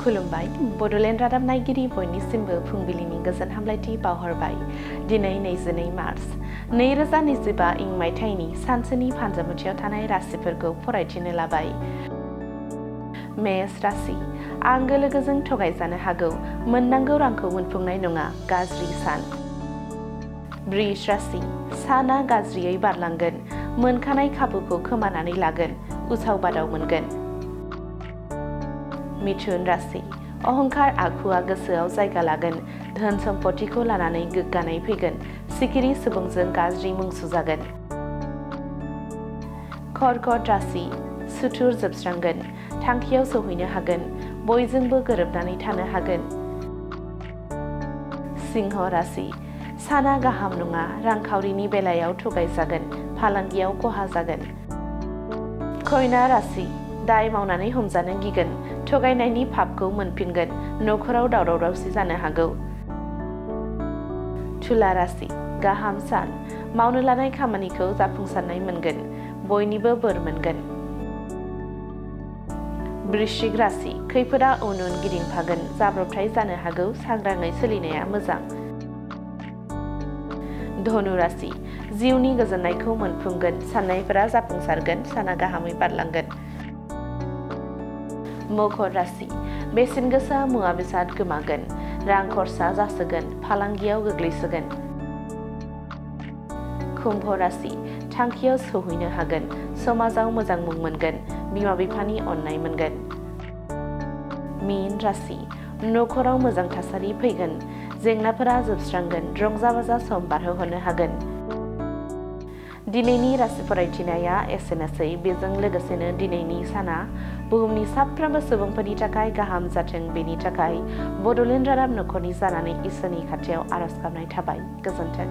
खुलुमबाय बड'लेण्ड रादाब नायगिरि बयनिसिमबो फुंबिलिनि गोजोन हामलायथि बावहरबाय। दिनै 22 मार्च 2025 इं मायथाइनि सानसेनि फानजामुथियाव थानाय राशिफोरखौ फरायथिनो लाबाय। मेष राशि आंगो लोगोजों थगायजानो हागौ, मोननांगौ रांखौ मोनफुंनाय नङा, गाज्रि सान। वृष राशि साना गाज्रियै बारलांगोन, मोनखानाय खाबुखौ खोमानानै लागोन, उसाव बादाव मोनगोन। मिथुन राशि अहंकार आखुआ गोसोआव जायगा लागोन, धोन सम्पथिखौ लानानै गोग्गानाय फैगोन, सिखिरि सुबुंजों गाज्रि मुं सुजागोन। कर्कट राशि सुथुर जोबस्रांगोन, थांखियाव सौहैनो हागोन, बयजोंबो गोरोबनानै थानो हागोन। सिंह राशि साना गाहाम नङा, रांखावरिनि बेलायाव थगायजागोन, फालांगियाव खहा जागोन। कन्या राशि दाय मावनानै हमजानो गिगोन, थगायनायनि फाबखौ मोनफिनगोन, नखराव दावराव दावसि जानो हागौ। तुला राशि गाहाम सान, मावनो लानाय खामानिखौ जाफुंसारनाय मोनगोन, बयनिबो बोर मोनगोन। वृश्चिक राशि खैफोदा उन उन गिदिंफागोन, जाब्रबथाय जानो हागौ, सांग्राङै सोलिनाया मोजां। धनु राशि जिउनि गोजोननायखौ मोनफुंगोन, साननायफोरा जाफुंसारगोन, साना गाहामै बारलांगोन। मकर राशि बेसेन गोसा मुवा बेसाद गोमागोन, रां खरसा जासोगोन, फालांगियाव गोग्लैसोगोन। कुम्भ राशि थांखियाव सौहैनो हागोन, समाजाव मोजां मुं मोनगोन, बिमा बिफानि अननाय मोनगोन। मीन राशि नखराव मोजां थासारि फैगोन, जेंनाफोरा जोबस्रांगोन, रंजा बाजा सम बारहोहरनो हागोन। दिनैनि राशि फरायथिनाया एसेनोसै। बेजों लोगोसेनो दिनैनि साना बुहुमनि साफ्रोमबो सुबुंफोरनि थाखाय गाहाम जाथों, बेनि थाखाय बड'लेण्ड रादाब नखरनि जानानै इसोरनि खाथियाव आरज गाबनाय थाबाय। गोजोन्थों।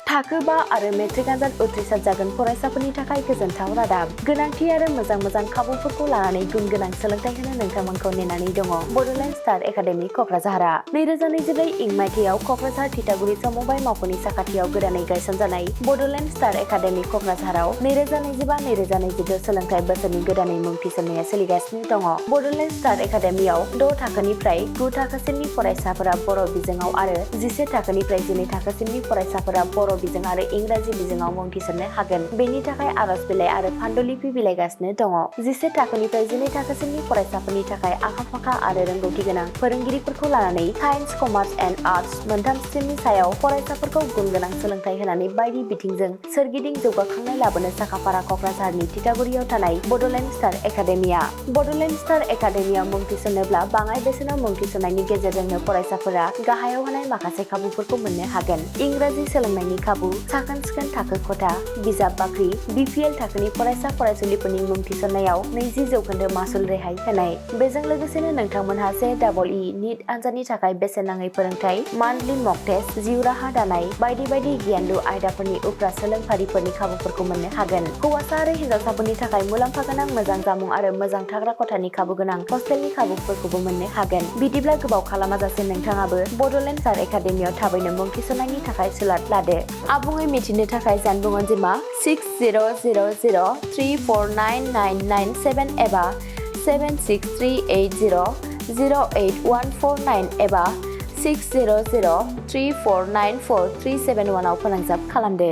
थाखो 5 आरो मेट्रिक आनजाद उथ्रिसार जागोन फरायसाफोरनि थाखाय गोजोनथाव रादाब। गोनांथि आरो मोजां खाबुफोरखौ लानानै गुन गोनां सोलोंथाइ होनो नोंथांमोनखौ नेनानै दङ बड'लेण्ड स्टार एकाडेमि क'क्राझारआ। 2024 इं मायथाइयाव क'क्राझार थिथागुरि समबाय मावख'नि साखाथियाव गोदानै गायसनजानाय बड'लेण्ड स्टार एकाडेमि क'क्राझाराव 2025-2026 सोलोंथाइ बोसोरनि गोदानै मुं थिसननाया सोलिगासिनो दङ। बड'लेण्ड स्टार एकाडेमियाव 6 थाखोनिफ्राय 9 थाखोसिमनि फरायसाफोरा बर' बिजोङाव आरो 11 थाखोनिफ्राय 12 थाखोसिमनि फरायसाफोरा बर' बिजों आरो इंराजि बिजोङाव मुं थिसननो हागोन। बेनि थाखाय आरज बिलाइ आरो फान्डुलिपि बिलाइगासिनो दङ। 11 थाखोनिफ्राय 12 थाखोसिमनि फरायसाफोरनि थाखाय आखा-फाखा आरो रोंगौथि गोनां फोरोंगिरिफोरखौ लानानै साइन्स, कमार्स एन्ड आर्टस मोनथाम स्ट्रिमनि सायाव फरायसाफोरखौ गुन गोनां सोलोंथाइ होनानै बायदि बिथिंजों सोरगिदिं जौगाखांनाय लाबोनो साखाफारा क'क्राझारनि थिथागुरियाव थानाय बड'लेण्ड स्टार एकाडेमिया। बड'लेण्ड स्टार एकाडेमियाव मुं थिसननोब्ला बाङाय बेसेनाव मुं थिसननायनि गेजेरजोंनो फरायसाफोरा गाहायाव होनाय माखासे खाबुफोरखौ मोननो हागोन। इंराजि सोलोंनायनि खाबु, साखोन-सिखोन थाखो खथा, बिजाब बाख्रि, BPL थाखोनि फरायसा फरायसुलिफोरनि मुं थिसननायाव 20% मासुल रेहाय होनाय। बेजों लोगोसेनो नोंथांमोनहा JEE नीट आनजादनि थाखाय बेसेन नाङै फोरोंथाय, मान्थलि मक टेस्ट, जिउ राहा दानाय बायदि गियानलु आयदाफोरनि उफ्रा सोलोंफारिफोरनि खाबुफोरखौ मोननो हागोन। हौवासा आरो हिन्जावसाफोरनि थाखाय मुलाम्फा गोनां मोजां जामुं आरो मोजां थाग्रा खथानि खाबु गोनां हस्टेलनि खाबुफोरखौबो मोननो हागोन। बिदिब्ला गोबाव खालामाजासे नोंथाङाबो बड'लेण्ड स्टार एकाडेमियाव थाबैनो मुं थिसननायनि थाखाय सुलाद लादो। आबुङै मिथिनो थाखाय जानबुं अनजिमा 6000349997 एबा 7638008149 एबा 6003494371 आव फोनांजाब खालामदो।